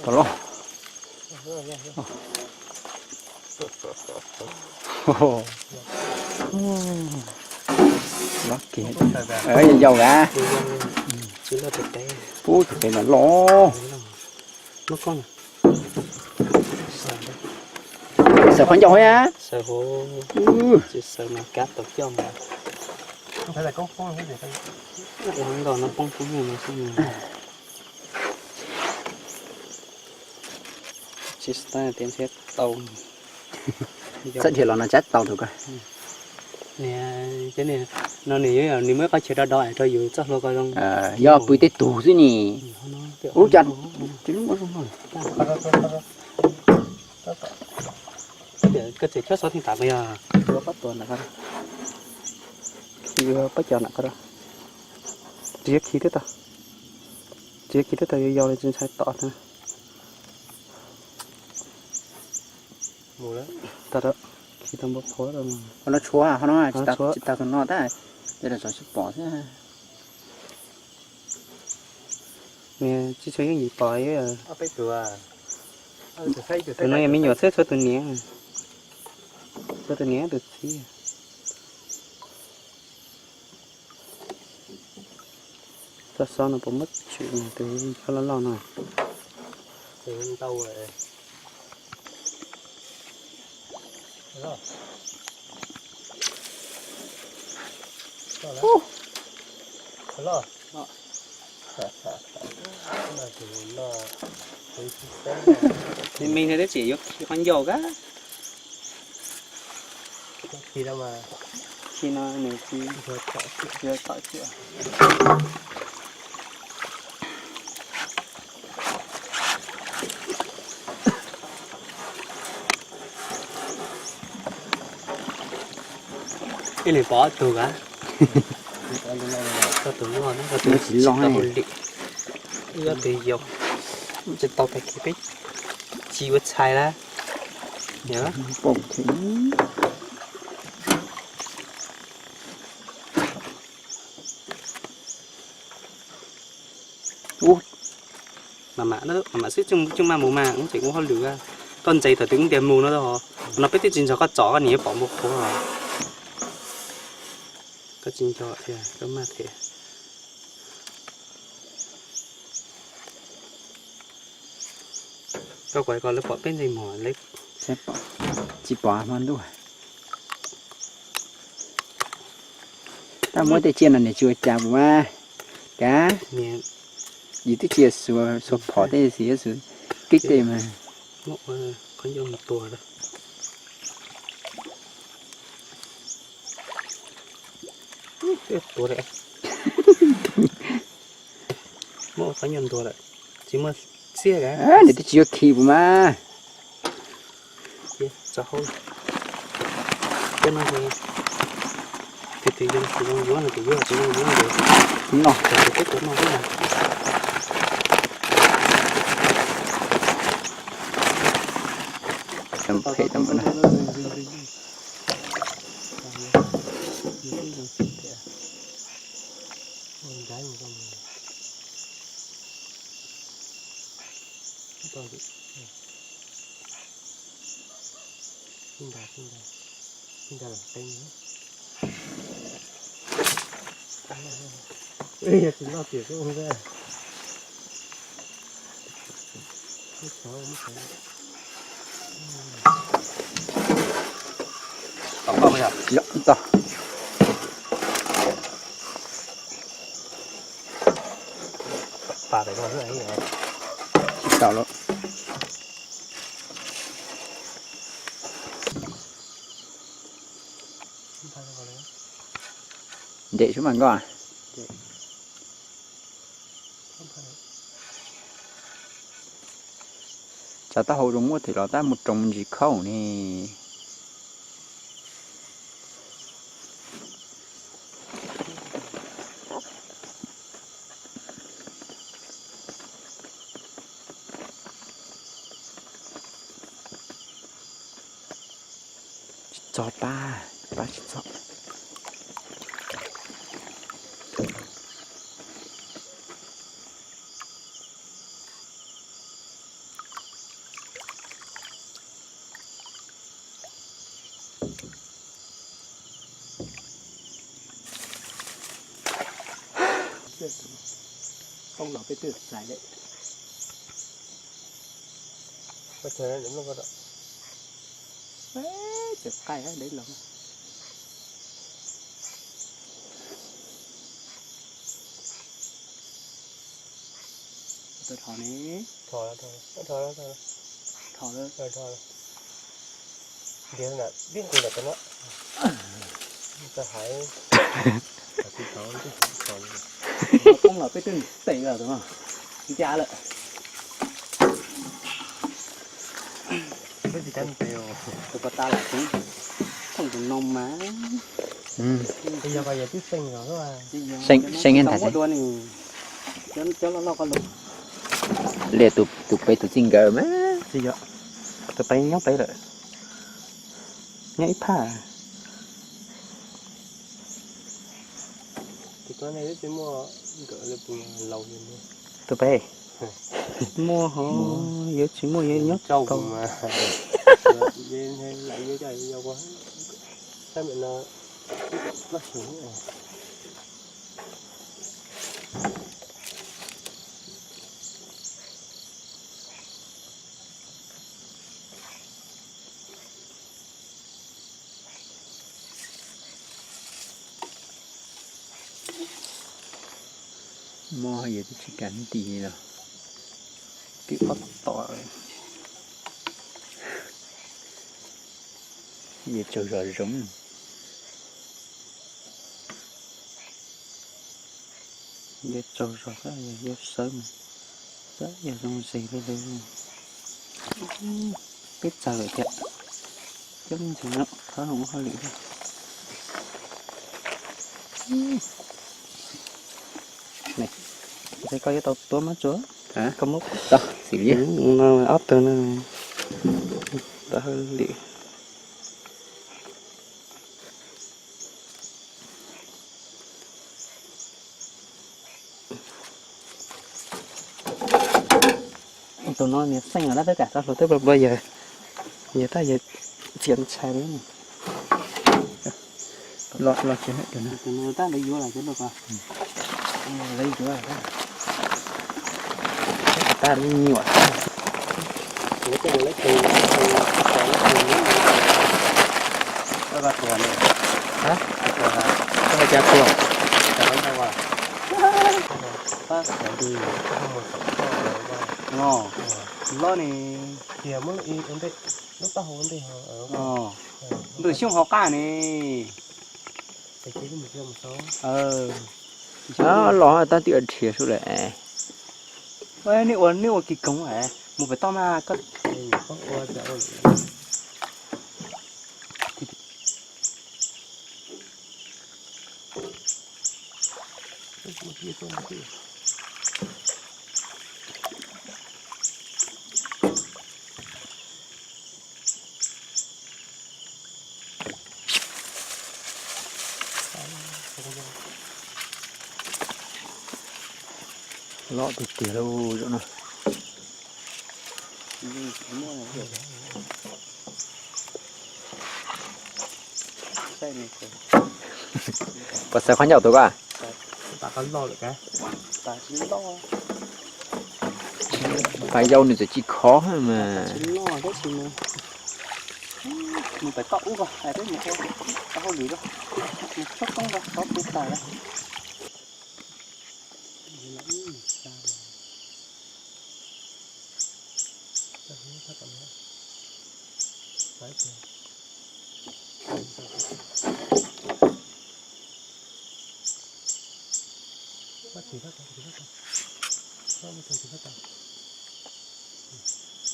Tau los. Los kiag. Yau yau a. Pub pem no los. Xaws qhov ncauj a. Txhaj dhia los no tsab tau tus ko. No nws yuav nws muab ib qhov chaw do do rau yus txoj hlua ko zoo. Yog pw tej tug xwb ni. Ub, cas tsis lub muab zoo no. Koj txiav chob xov theej tam ko yog. Pob tuas ntawm ko, khi pob cos ntawm ko. Tsis yog khi twb tau, tsis yog khi twb tau, yog yau li tsis ntshai tom na. Tau, khi tau npua qhuav. Qhov no tshuav, qhov no tsis tas tus no tab, tej zaum tsov sib pom xwb. Nws tsis tshua yooj yim pom. Tus no yog me nyuam xwb, tshuav tus niam, tshuav tus niam tus txiv. Txoj xov no puas muab tshwm tus loj loj no. Me me thiab twb tseem yuav khi qhov ncauj kab. Khi no nws tsis, tsis tom tsiaj. Ib leeg pom ob tug a. Koj tus loj, koj tus tsis tau hauj lwm. Wb ob tug yau, tsis tau tag kis peb tsis ua txhais lawm. Ub, mam mam xwb, coj maj mus mas, tseem ua hauj lwm. Koj ntxias thaum twg kuv tias mus no, no peb twb tsis nrog koj tsom, koj niam yuav pom npua qhuav. Koj tsis nco thiab, koj maj thiab. Koj kuv ko lawv pom peb ntxeeg mog, lawv tsis pom hmo ntuj. Tab muab tej tsiaj no niam tsis ua cas puas mas, kav. Yus twb tsis xuas phom tej, xwb kib tej mas. Qhov ncauj mus tua lawm. Tua lawm. Muab qhov ncauj ntuag lawm, tsis muaj xiab lawm. Nws twb tsis yuav khi puas mas. Tso hauj, cov no ces tus twg yuav, tus zoo yuav no ces yuav, tus zoo yuav ces no, tus twg peb tuav no xwb na. Phem tau na. Tsis tau lawm. Ntes sub mas nkoj. Tsav taub hau zoo muab them los tab mus roos ntsis khaub ne. Tsis txog pab, pab tsis txog. Poob los peb twb txais lawm. Tseem qaij deb los. Tau dhos ne. Dhos lawm. Ntiav na, dib nqus ntawm no. Tau hais. Poob los peb twb tes los tus no. Ncaj lawm. Tus pas tas lam tseev thooj tus no mas. Seej ntag. Muab dua ni. Cov loj loj ko los. Liam tus pem tus txij nkawm mas. Tus pem nyob pem lawm. Nyob ib phaj. Tus tod ne twb tsis muaj nkawm li puas laus li. Tus pem muaj ho, yuav tsis muaj yuav nyob tau. Mob yog twb tsis kam nti los twb ob tom. Yog tsaug zog zoo. Yog tsaug zog, yog sawv mas yog zoo zes li lawm. Peb txawg lawm thiab. Coob ntxiv no, thov ua hauj lwm. Ntshe koj yuav tau tuav mab tsuas. Koj muab ob tug no, tau hauj lwm. Tus no niag xeej os, tab twb kam rov hluas twb plua plua yawg, yawg tab yawg txiav ntshai li. Los los tsis tus no tab lawv yuav los cov no ko. Lawv yuav tab lawv nyuam. Koj hais cas tuag? Los ne. Ntuj xyoob hauv qab ne. Los tab twb rhiav sub lawm. Nej ua, nej ua kis koog mus pem toj mas koj. Loj tiag tiag lauj zaum no. Puas xav qhov ncauj tus ko? Pab yau nws txawm tsis khov mas.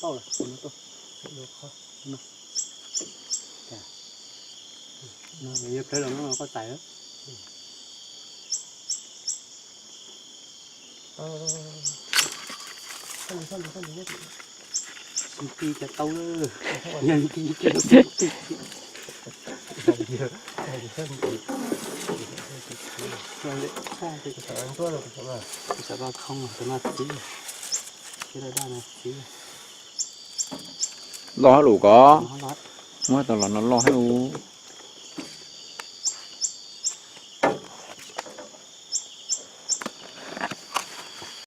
Tau lawm, no tuaj. Yog plawv los no koj txais. Nti cas tau lawm. Yog nti cas tau. Xav vaj khoo tus no txiv, thiab daj daj no txiv. Loj hab lus ko. Muab tau los no loj hab lus.